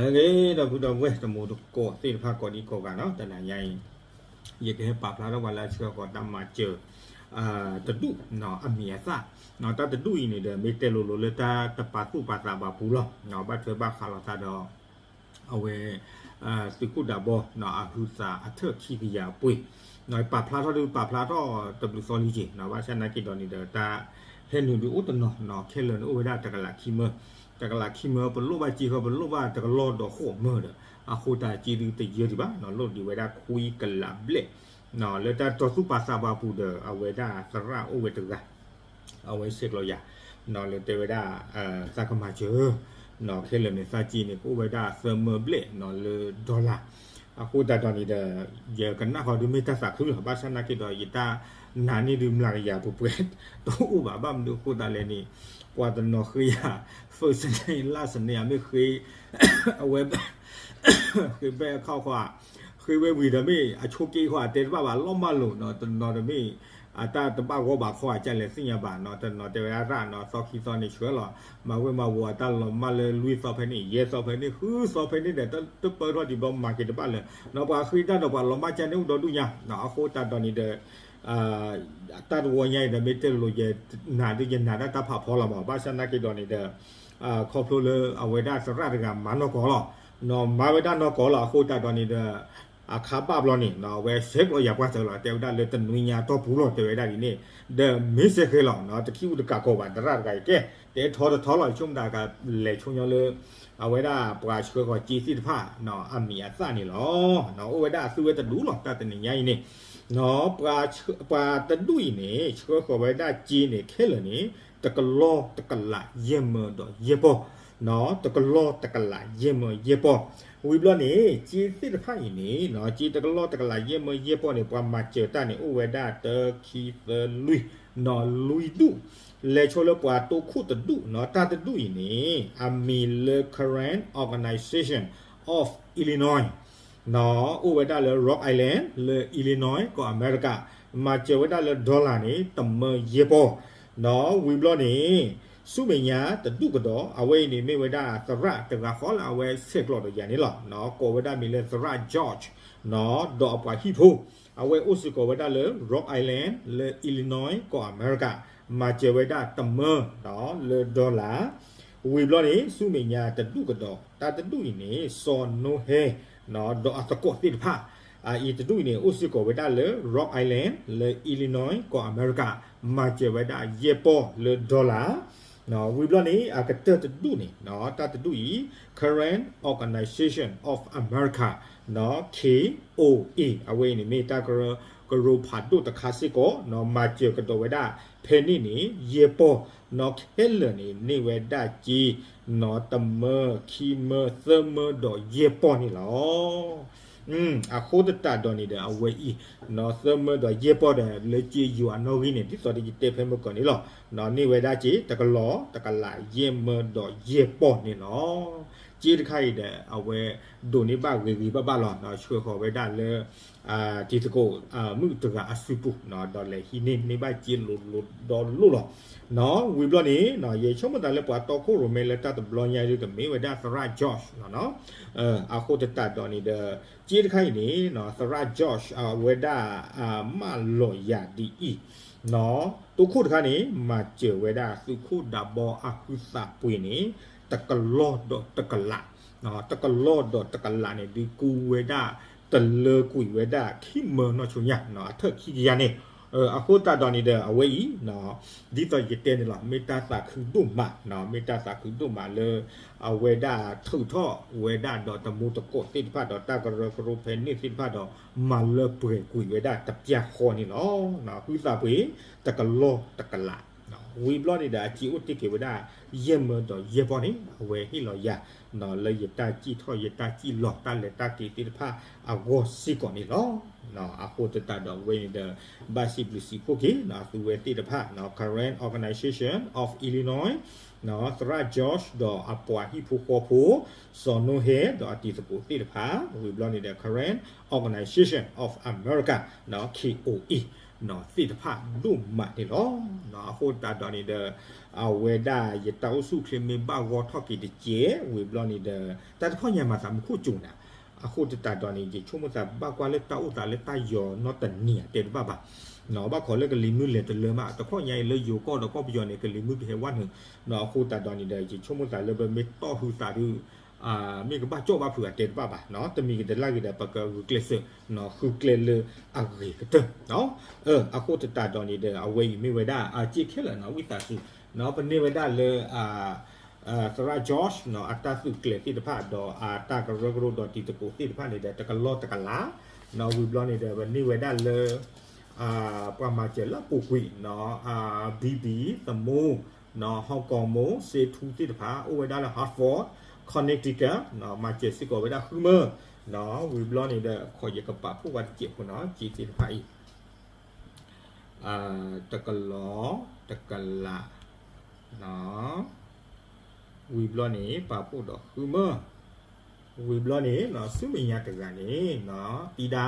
ဂ့ၤ ဒီပုၢ်ဒီဝဲၢ်တံၤသကိးသ့ၣ်တဖၣ်ကိးဒံကိးဂၤနီၤ, တနၤညါအံၤ ယကဟဲပာ်ဖျါထီၣ်ပှၤလၢအဆှၢဃီၤတၢ်မၤစၢၤ တဒူၣ်နီၤ အမံၤအသၣ်, တၢ်တဒူၣ်အံၤန့ၣ်ဒီး မ့ၢ်တဲလိၤလိၤလၢတၢ်တပာ်သူၣ်ပာ်သးဘၣ်ပူၤလီၤ, ဘၣ်ထွဲဘၣ်ဃးလိာ်သးဒီး အဝဲ သုးခိၣ်ဒးဘီ အဟုသးအထၢၣ်ခံကယၤအပှ့ၤ, ပာ်ဖျါထီၣ်ဒုး ပာ်ဖျါထီၣ်တဘျုးသီလံက့ၤ, ဘၣ်ဆၣ်နာ်က့ဒီးန့ၣ်ဒီး တၢ်ဟဲနုာ်ဒုးအိၣ်တနီၤနီၤ ခဲလၢာ်န့ၣ်အိၣ်ဝဲဒၣ်တကလးခံမၢ, တကလးခံမၢ ပလိၣ်ဘၣ်စ့ဃီ ပလိၣ်ဘၣ်တကလီၢ်ဒီးဃိးမၢဒီး အဃိတၢ်စ့ဒုးတယၢဒံးဘၣ်နီၤ, လိၣ်ဒံးဝဲဒၣ်ခွံကလးဘျဲၣ်, လၢတၢ်တပာ်သူၣ်ပာ်သးဘၣ်ပူၤဒီး အဝဲဒၣ်သရၣ်အိၣ်ဝဲတဂၤ အဝဲဆဲးကျိးယၤ လၢတဲဝဲဒၣ် သးကမၤစၢၤ ခဲလၢာ်န့ၣ် သးစ့န့ၣ် ကအိၣ်ဝဲဒၣ်သၢမၢဘျဲၣ်လၢ dollar, အဃိသတးဒီးန့ၣ်ဒီး ယကနၣ်ဃီဒုးမ့ၢ်တၢ်သးခုလီၤ, ဘၣ်ဆၣ်နာ်က့ဒီး ယတၢ်နာ်န့ၢ်ဒုးမျးကယၤပှဲၤပှဲၤ တအိၣ်ဘၣ်, ဘၣ်မနုၤအဃိသတးလဲၣ်န့ၣ် ပှၤတနီၤဃ့ယၤ first name last name မ့ၢ်ဃ့ အဝဲ ဃ့ဘဲၣ်အခီၣ်ဃီ ဃ့ဝဲဝံၤဒီးမ့ၢ်အဆိက့ခီ အတဲတဘၣ်ဘၣ် လီၤမၢ်လိာ်နီၤ, တနီၤဒီးမ့ၢ် အတၢ်တဘၣ်ဂီၢ်ဘၣ်ခီ အကလဲၤသ့ၣ်ညါဘၣ်နီၤ, တနီၤတဲဝဲဒၣ်နီၤ သီခံသီန့ၣ်ဆှၢလီၤ, မၤဝဲမၤဝီၤအတၢ်လီၤမၢ်လၢလွံၢ်သီဖဲန့ၣ် ယဲၢ်သီဖဲန့ၣ် ဃုသီဖဲန့ၣ်ဒီး တပၢၢ်ထီၣ်ဒံးဘျီ မၤက့ၤတဘၣ်လၢၤနီၤ, ပှၤဃ့တၢ်ဒီးပှၤလီၤမၢ်ကၢ်န့ၣ်အိၣ်ဒီဒူၣ်ညါ, အဃိသတးဒီးန့ၣ်ဒီး တၢ်တဝီညါအံၤဒီး မ့ၢ်တဲလိၤ ယနာ်ဒုး ယနာ်ဒၣ်တၢ်ဖးဖီလီၤမး, ဘၣ်ဆၣ်နာ်က့ဒီးန့ၣ်ဒီး ခီဖျိလၢအဝဲဒၣ်သရၣ်တဂၤမၤနီၢ်ကီၢ်လီၤ, နီၤမၤဝဲဒၣ်နီၢ်ကီၢ်လီၤ, အဃိသတးဒီးန့ၣ်ဒီး အခါဘၣ်ဘျီန့ၣ် အဝဲဆဲးကျိးယၤပှၢ်တၢၢ်လီၤ, တဲဝဲဒၣ်လၢတနွံညါတီၢ်ပူၤလီၤ တဲဝဲဒၣ်ဒ်န့ၣ်, ဒီးမ့ၢ်စဲးဃဲလီၤနီၤ တခံအိၣ်တကးကီးဘၣ် သရၣ်တဂၤအံၤကဲ တဲထီတထီလီၤ ဆိကမိၣ်တၢ်ကလဲၤဆိညီလၢ အဝဲဒၣ်ပှၤဆှၢဃီၤစ့သ့ၣ်တဖၣ် အမံၤအသၣ်န့ၣ်လီၤ, အိၣ်ဝဲဒၣ်အသုဝဲတဒူၣ်လီၤ တၢ်တနံၤညါအံၤန့ၣ် ပှၤတဒူၣ်အံၤန့ၣ် ဆှၢဃီၤဝဲဒၣ်စ့န့ၣ် ခဲလၢာ်န့ၣ် တကလီၢ်တကလးယဲၢ်မၢဒီးယဲၢ်ပီၢ်, တကလီၢ်တကလးယဲၢ်မၢယဲၢ်ပီၢ်, ဝံၤဘျီန့ၣ် စ့သ့ၣ်တဖၣ်အံၤန့ၣ် စ့တကလီၢ်တကလးယဲၢ်မၢယဲၢ်ပီၢ်န့ၣ် ပှၤမၤစၢၤတၢ်န့ၣ် အိၣ်ဝဲဒၣ်တၢ ခံ သၢ လွံၢ် နီၤ လွံၢ်ဒူၣ်, လဲၤဆိလၢပှၤတိခိၣ်တဒူၣ်နီၤ, တၢ်တဒူၣ်အံၤန့ၣ် အမံၤလၢ Karen Organization of Illinois နီၤ အိၣ်ဝဲဒၣ်လၢ Rock Island လၢ Illinois ကီၢ်အမဲရကၤ, မၤစၢၤဝဲဒၣ်လၢ dollar န့ၣ် တမၢယဲၢ်ပီၢ်, နီၤ ဝံၤဘျီန့ၣ် ဆူမဲာ်ညါတဒူၣ်ကဒီး အဝဲအံၤန့ၣ်မ့ၢ်ဝဲဒၣ်သရၣ်တဂၤဃီလၢ အဝဲဆဲးကျိးဒီးယၤန့ၣ်လီၤ, ကိးဝဲဒၣ်မံၤလၢသရၣ် George နီၤ ဒီးအပှၤဟံၣ်ဖိ အဝဲအိၣ်စ့ၢ်ကီးဝဲဒၣ်လၢ Rock Island လၢ Illinois ကီၢ်အမဲရကၤ, မၤစၢၤဝဲဒၣ်တမၢ လၢ dollar, ဝံၤဘျီန့ၣ် ဆူမဲာ်ညါတဒူၣ်ကဒီး တၢ်တဒူၣ်အံၤန့ၣ် စီၤနိဟဲ ဒီးအသကိးသ့ၣ်တဖၣ်, အအံၤတဒူၣ်အံၤန့ၣ် အိၣ်စ့ၢ်ကီးဝဲဒၣ်လၢ Rock Island လၢ Illinois ကီၢ်အမဲရကၤ, မၤစၢၤဝဲဒၣ်ယဲၢ်ပီၢ်လၢ dollar, ဝံၤဘျီန့ၣ် အကတၢၢ်တဒူၣ်န့ၣ် တၢ်တဒူၣ်အံၤ Karen Organization of America, နီၤ K O A အဝဲအံၤန့ၣ်မ့ၢ်တၢ်ကရၢကရိဖးဒိၣ်တခါစ့ၢ်ကီး နီၤ မၤစၢၤကဒီးဝဲဒၣ် ဖဲန့ၣ်န့ၣ် ယဲၢ်ပီၢ်, နီၤ ခဲလၢာ်န့ၣ် န့ၢ်ဝဲဒၣ်စ့ နီၤ တမၢ ခံမၢ သၢမၢဒီးယဲၢ်ပီၢ်န့ၣ်လီၤ. အဃိသတးဒီးန့ၣ်ဒီး အဝဲအံၤ နီၤ သၢမၢဒီးယဲၢ်ပီၢ်ဒီး လၢစ့ယိၤအနီၣ်ဂံၢ်န့ၣ် ဒ်သိးဒီးယတဲဖဲမုၢ်ကီၢ်န့ၣ်လီၤ, နီၤ န့ၢ်ဝဲဒၣ်စ့ တကလီၢ်တကလးယဲၢ်မၢဒီးယဲၢ်ပီၢ်န့ၣ်လီၤ. စ့တခါအံၤဒီး အဝဲဒိးန့ၢ်ဘၣ်ဂ့ၤဂ့ၤဘၣ်ဘၣ်လီၤ, ဆှၢဃီၤဝဲဒၣ်လၢ တံၤသကိးမုၣ်တဂၤအစုပူၤ ဒီးလဲၤဟံးန့ၢ်န့ၢ်ဘၣ်စ့လိၤလိၤဒီလိၤလီၤ. ဝံၤဘျီန့ၣ် ယဆိကမိၣ်သးလၢပှၤတီခိၣ်ရိၣ်မဲလၢတၢ်တဘျီညါဒုးကမ့ၢ်ဝဲဒၣ်သရၣ် George နီၤ, အဃိသတးဒီးန့ၣ်ဒီး စ့တခါအံၤန့ၣ် သရၣ် George အဝဲဒၣ် မၢလီၤယၤဒ်အံၤ, တိခိၣ်တခါန့ၣ် မၤစၢၤဝဲဒၣ်သုးခိၣ်ဒးဘီအဟုသးပှ့ၤန့ၣ် တကလီၢ်ဒီးတကလး, တကလီၢ်ဒီးတကလးန့ၣ် ဒုးကူဝဲဒၣ် တလၢကွံာ်ဝဲဒၣ်ခံမၢနီၢ်ဆိညါ အထၢၣ်ခံကယၤန့ၣ်, အဃိသတးဒီးန့ၣ်ဒီး အဝဲအံၤ ဒ်သိးယတဲန့ၣ်လီၤ မ့ၢ်တၢ်သးခုဒိၣ်မး, မ့ၢ်တၢ်သးခုဒိၣ်မးလၢ အဝဲဒၣ်ထုးထီၣ်ဝဲဒၣ်ဒီးတံၤသကိးသ့ၣ်တဖၣ်ဒီးတၢ်ကရၢကရိဖဲန့ၣ်သ့ၣ်တဖၣ်ဒီး မၤလၢပှဲၤကွံာ်ဝဲဒၣ်တပျၢ်ဃီန့ၣ်လီၤ. ဟုသးပှ့ၤ တကလီၢ်တကလး ဝံၤဘျီန့ၣ်ဒီး အစ့အိၣ်တ့ၢ်က့ၤဝဲဒၣ် ယဲၢ်မၢဒီးယဲၢ်ပီၢ်န့ၣ် အဝဲဟ့ၣ်လီၤယၤ လၢယတၢ်စံၣ်ထီၣ်ယတၢ်စံၣ်လီၤ တၢ်လဲၤတၢ်က့ၤသ့ၣ်တဖၣ်အဂီၢ်စ့ၢ်ကီးန့ၣ်လီၤ. အဃိသတးဒီးဝဲန့ၣ်ဒီး ဘၣ်စံးဘျုးစံးဖှိၣ်က့ၤ သုဝဲသ့ၣ်တဖၣ် Karen Organization of Illinois သရၣ် George ဒီးအပှၤဟံၣ်ဖိဃီဖိ စီၤနိဟဲ ဒီးအတံၤသကိးသ့ၣ်တဖၣ် ဝံၤဘျီန့ၣ်ဒီး Karen Organization of America K O A သ့ၣ်တဖၣ်ဒိၣ်မးန့ၣ်လီၤ. အဃိသတးဒီးန့ၣ်ဒီး အဝဲဒၣ်ယတၢ်အိၣ်ဆူၣ်အိၣ်ချ့မ့ၢ်ဘၣ်ဂီၢ်ထီၣ်က့ၤတကဲး ဝံၤဘျီန့ၣ်ဒီး တၢ်တခီညါမၤသးမူခိၣ်စူၤနၤ, အဃိသတးဒီးန့ၣ် ယဆိကမိၣ်သးဘၣ်ကွၢ်လၢတၢ်အိၣ်သးလၢတၢ်ယီၤနီတနံၤအတဲတဘၣ်ဘၣ်, ဘၣ်ခိးလၢကလံၤမုၢ်လဲၤတလၢမး တခီညါအံၤလၢယိၤကီၢ်ဒီးကီၢ်ပယီၤန့ၣ် ကလံၤမုၢ်ကဟဲဝဲနုာ်, အဃိသတးဒီးန့ၣ်ဒီး ယဆိကမိၣ်သးလၢပမ့ၢ်တီၢ်ဟုသးဒုး မ့ၢ်ကဘၣ်ကၠီၣ်ဘၣ်ဖုးအတဲတဘၣ်ဘၣ်, တမံၤကတလၢ်ဂ့ၤဒီး ပကဂုာ်ကျဲးစၢး ဃုကျဲလၢအဂ့ၤကတၢၢ်. အဃိသတးဒီးန့ၣ်ဒီး အဝဲအံၤမ့ၢ်ဝဲဒၣ် အစ့ခဲလၢာ်နီၤ ဝံသးစူၤ ပန့ၢ်ဝဲဒၣ်လၢ သရၣ် Josh နီၤ အတၢ်သုးကျဲၤသ့ၣ်တဖၣ် ဒီးအတၢ်ကရၢကရိဒီးတံၤသကိးသ့ၣ်တဖၣ်န့ၣ်ဒီး တကလီၢ်တကလး, ဝံၤဘျီန့ၣ်ဒီး ပန့ၢ်ဝဲဒၣ်လၢ ပှၤမၤစၢၤလၢအပူၤကွံာ်နီၤ ဘံဘံ သမူ နီၤ ဟီၣ်ကီၢ်မိၢ် စ့ထူသ့ၣ်တဖၣ် အိၣ်ဝဲဒၣ်လၢ Hartford Connecticut နီၤ မၤစၢၤစ့ၢ်ကီးဝဲဒၣ်ဃုမၢ နီၤ ဝံၤဘျီန့ၣ်ဒီး ခီယကပာ်ဖှိၣ်ဝဲတစဲးဖိနီၤ စ့သ့ၣ်တဖၣ်အံၤ တကလီၢ်တကလး ဝံၤဘျီန့ၣ် ပာ်ဖှိၣ်ဒီးဃုမၢ, ဝံၤဘျီန့ၣ် ဆူမဲာ်ညါတဂၤန့ၣ် အံဒါ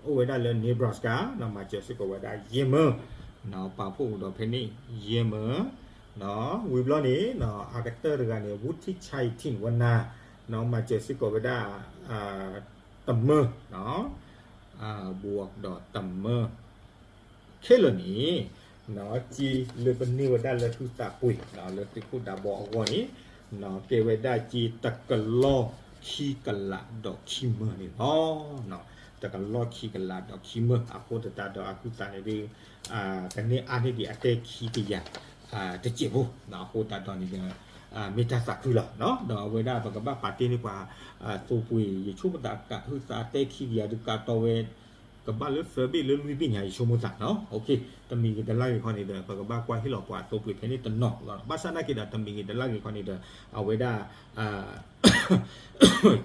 အိၣ်ဝဲဒၣ်လၢ Nebraska နီၤ မၤစၢၤစ့ၢ်ကီးဝဲဒၣ်ယဲၢ်မၢ, ပာ်ဖှိၣ်ဒီးဖဲန့ၣ် ယဲၢ်မၢ, ဝံၤဘျီန့ၣ် အကတၢၢ်တဂၤန့ၣ် ဝူထံၣ်ဆါအံၤထံၣ်ဝဲနၤ နီၤ မၤစၢၤစ့ၢ်ကီးဝဲဒၣ် တမၢ ဘှီဒီးတမၢ ခဲလၢာ်န့ၣ် စ့လၢပန့ၢ်ဝဲဒၣ်လၢဟုသးပှ့ၤ လၢသုးခိၣ်ဒးဘီအဂီၢ်န့ၣ် ကဲဝဲဒၣ်စ့တကလီၢ်ခံကလးဒီးခံမၢန့ၣ်လီၤ. တကလီၢ်ခံကလးဒီးခံမၢ အဃိသတးဒီးအဟုသးန့ၣ်ဒုး ကန့ၢ်အါန့ၢ်ဒံးအတဲခံကယၤ တစဲးဖိ အဃိသတးဒီးန့ၣ်ဒီး မ့ၢ်တၢ်သးခုလီၤ. ဒီးအဝဲဒၣ်ပကဘၣ်ပာ်တ့ၢ်န့ၢ်ပှၤ သိပှ့ၤ ယဆိကမိၣ်သးကးဟုသးတဲခံကယၤဒုးကးတီဝဲ ကဘၣ်လၢသၢဘ့ၣ်လၢလွံၢ်ဘ့ၣ်ညါ ယဆိကမိၣ်သးနီၤ. တမံၤဂ့ၤတလၢ်ဂ့ၤခီန့ၣ်ဒီး ပကဘၣ်ကွၢ်ဟ့ၣ်လီၤပှၤသိပှ့ၤဖဲန့ၣ်တနီၤလီၤ. ဘၣ်ဆၣ်နာ်က့ဒီး တမံၤဂ့ၤတလၢ်ဂ့ၤခီန့ၣ်ဒီး အဝဲဒၣ်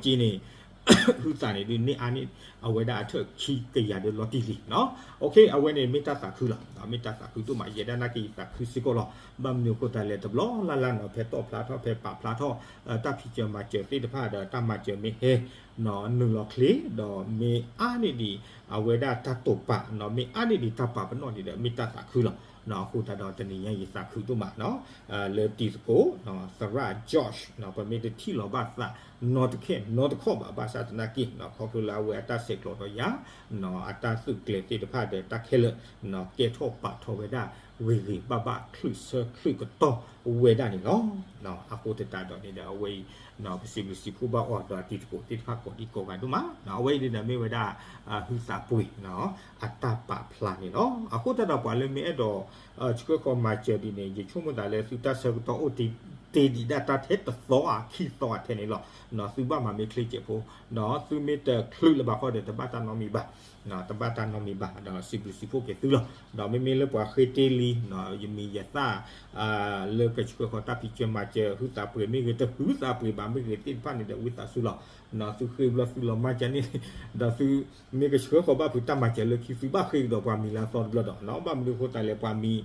က့န့ၣ် ဟုသးန့ၣ်ဒုးန့ၢ်အါန့ၢ် အဝဲဒၣ်အထၢၣ်ခံကယၤဒုးလီၤတံၢ်လံနီၤ. အဝဲန့ၣ်မ့ၢ်တၢ်သးခုလီၤ. မ့ၢ်တၢ်သးခုဒိၣ်မး ယဲဒၣ်နာ်က့ယသးခုစ့ၢ်ကီးလီၤ. ဘၣ်မနုၤအဃိသတးလဲၣ် တဘျီလၢ်လၢ်နီၤ ဖဲတီၣ်ဖျါထီၣ် ဖဲပာ်ဖျါထီၣ် တၢ်ဖံးစၢၤမၤစၢၤသ့ၣ်တဖၣ်ဒီး တၢ်မၤစၢၤမ့ၢ်ဟဲ နုာ်လီၤချ့ ဒီးမ့ၢ်အါန့ၢ်ဒံး အဝဲဒၣ်တၢ်တိာ်ပာ်နီၤ မ့ၢ်အါန့ၢ်ဒံးတၢ်ပာ်ပနီၣ်န့ၣ်ဒီး မ့ၢ်တၢ်သးခုလီၤ. အဃိသတးဒီးတနံၤညါယသးခုဒိၣ်မးနီၤ လၢတံၤသကိး သရၣ် Josh နီၤ ပမ့ၢ်တထံၣ်လီၤဘၣ်သးနီတခဲနီတခီၣ်ဘၣ် ဘၣ်ဆၣ်သနာ်က့ ခီဖျိလၢအဝဲအတၢ်ဆဲးကျိးဒီးယၤ အတၢ်သုးကျဲၤသ့ၣ်တဖၣ်ဒီးတၢ်ခဲလၢာ် ကဲထီၣ်ပာ်ထီၣ်ဝဲဒၣ်ဂ့ၤဂ့ၤဘၣ်ဘၣ်ချုးဆၢချုးကတီၢ်ဝဲဒၣ်န့ၣ်လီၤ. အဃိသတးဒီးန့ၣ်ဒီး အဝဲအံၤ ပစံးဘျုးစံးဖှိၣ်ဘၣ်အီၤဒီးအတံၤသကိးသ့ၣ်တဖၣ်ကိးဒံကိးဂၤဒိၣ်မး အဝဲအံၤန့ၣ်ဒီးမ့ၢ်ဝဲဒၣ် ဟုသးပှ့ၤ အတၢ်ပာ်ဖျါန့ၣ်လီၤ. အဃိသတးဒီးပှၤလၢမ့ၢ်အဲၣ်ဒိး ဆှၢဃီၤမၤစၢၤဒ်န့ၣ် ယဆိကမိၣ်သးလၢသုတၢ်ဆၢကတီၢ်အိၣ်တ့ၢ်ဒံးဒၣ်တၢ်ထဲတသီဧါခံသီဧါထဲန့ၣ်လီၤ. သုဘၣ်မၤမ့ၢ်ချ့စဲးဖိ ဒီးသုမ့ၢ်တချုးလၢၤဘၣ်ဃီဒီး တဘၣ်တၢ်နီတမံၤဘၣ် တဘၣ်တၢ်နီတမံၤဘၣ် ဒီးစံးဘျုးစံးဖှိၣ်က့ၤသုလီၤ. ဒီးမ့မ့ၢ်လၢပှၤဃ့တ့ၢ်လံ ယမံၤယသၣ် လၢကဆှၢဃီၤတၢ်ဖံးစၢၤမၤစၢၤ ဟုသးပှ့ၤမ့ၢ်ဂ့ၤ တဟုသးပှ့ၤဘၣ်မ့ၢ်ဂ့ၤသ့ၣ်တဖၣ်န့ၣ်ဒီး ဝံသးစူၤလီၤ. သုဃ့ဘျီသုလီၤမၢ်ကန့ၣ် ဒီးသုမ့ၢ်ကဆှၢဃီၤဘၣ်ဖုးတၢ်မၤစၢၤလၢခံ သုဘၣ်ဃ့ကဒီးပှၤမံၤလၢအသီတဘျီဒီး ဘၣ်မနုၤအဃိသတးလဲၣ် ပှၤမံၤ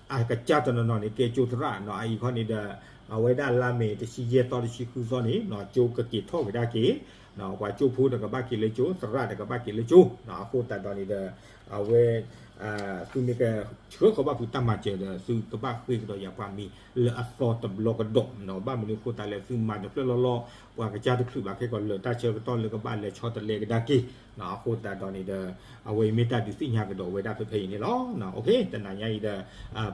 အကစၢ်တနီၤနီၤန့ၣ် ကဲကၠိသရၣ်နီၤ အအံၤခီန့ၣ်ဒီး အဝဲဒၣ်လါမ့ၤတဆံယဲၢ်သီတဆံဃုသီန့ၣ် ကၠိကက့ၤထီၣ်ကဒါက့ၤ ပှၤကၠိဖိဒီးကဘၣ်က့ၤလၢကၠိ သရၣ်ဒီးကဘၣ်က့ၤလၢကၠိ အဃိသတးဒီးန့ၣ်ဒီး အဝဲ သုမ့ၢ်ကဆှၢဃီၤဘၣ်ဖုးတၢ်မၤစၢၤဒီး သုကဘၣ်ဃ့ကဒီးယၤပှၤမံၤလၢအသီတဘျီကဒီး ဘၣ်မနုၤအဃိသတးလဲၣ် သုမၤတဖျၢၣ်လီၢ်လီၢ် ပှၤကစၢ်တချုးဘၣ်ခဲကီးလၢတၢ်ဆၢကတီၢ်လၢကဘၣ်လဲၤဆီတလဲကဒါက့ၤ အဃိသတးဒီးန့ၣ်ဒီး အဝဲအံၤမ့ၢ်တၢ်ဒုးသ့ၣ်ညါကဒီးဝဲဒၣ်ဖဲဖဲအံၤန့ၣ်လီၤ. တနၤညါအံၤဒီး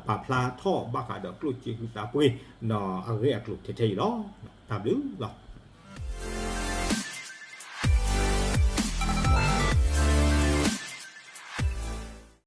ပာ်ဖျါထီၣ်ဘၣ်ဃးဒီးကျိၣ်စ့ဟုသးပှ့ၤ အဂ့ၢ်အကျိၤထဲထဲအံၤလီၤ. တၢ်ဘျုးလီၤ.